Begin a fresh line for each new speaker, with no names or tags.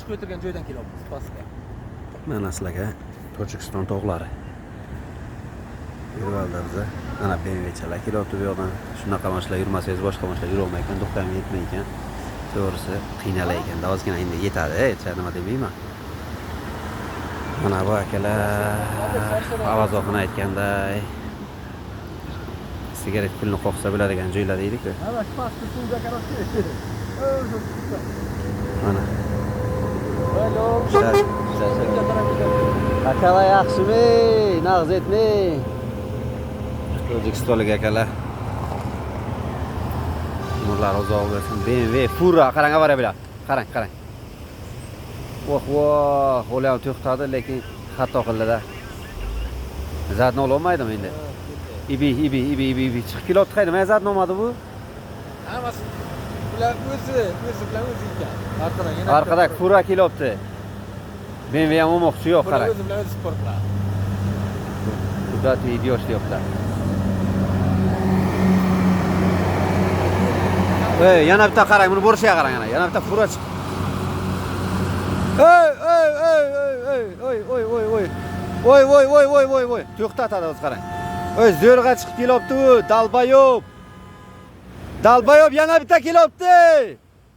Chiqib o'tirgan joydan kelyapmiz pastga.
Mana sizlarga Tojikiston tog'lari. Yurib biza. Mana BMWchalar kelyapti bu yoqdan. Shunaqa mashinalar yurmasangiz boshqa mashinalar yurolmay ekan, to'xtamay yetmay ekan. To'g'risi qiynalar ekan. Ozgina endi yetadi, hech nima demayman. Mana bu akalar Avaz oxun aytganday sigaret pulni qoqsa biladigan joylar deydi-ku.
Mana shu pastga suvga короче.
Mana.
Hello.
Akalar yaxshimi? Nag'z etmi? Tojikistonlik akalar. Umrlari uzoq bo'lsin. BMW Fura qarang avariya bilan. Qarang, qarang. Voh, voh, ular ham to'xtadi, lekin xato qildida. Задний ololmaydimi endi? Ibi, ibi, ibi, ibi, ibi. Chiqib kelyapti qayda? Nima задний olmadi bu?
Hammasi bular o'zi bilan o'zi ekan. Arqadan yana
Orqada Fura kelyapti. BMW ham olmoqchi yo'q,
bular
qarang.
O'zi bilan o'zi sport qiladi.
Куда ты идешь deyaptilar. Ey, yana bitta qarang, buni bo'rishiga qarang ana. Yana bitta fura chiqdi. Ey, ey, ey, ey, ey, oy, oy, oy, oy. Oy, oy, oy, oy, oy, oy. To'xtatadi o'zi qarang. Oy, zo'rg'a chiqib kelyapti u, долбоёб. Долбоёб yana bitta kelyapti.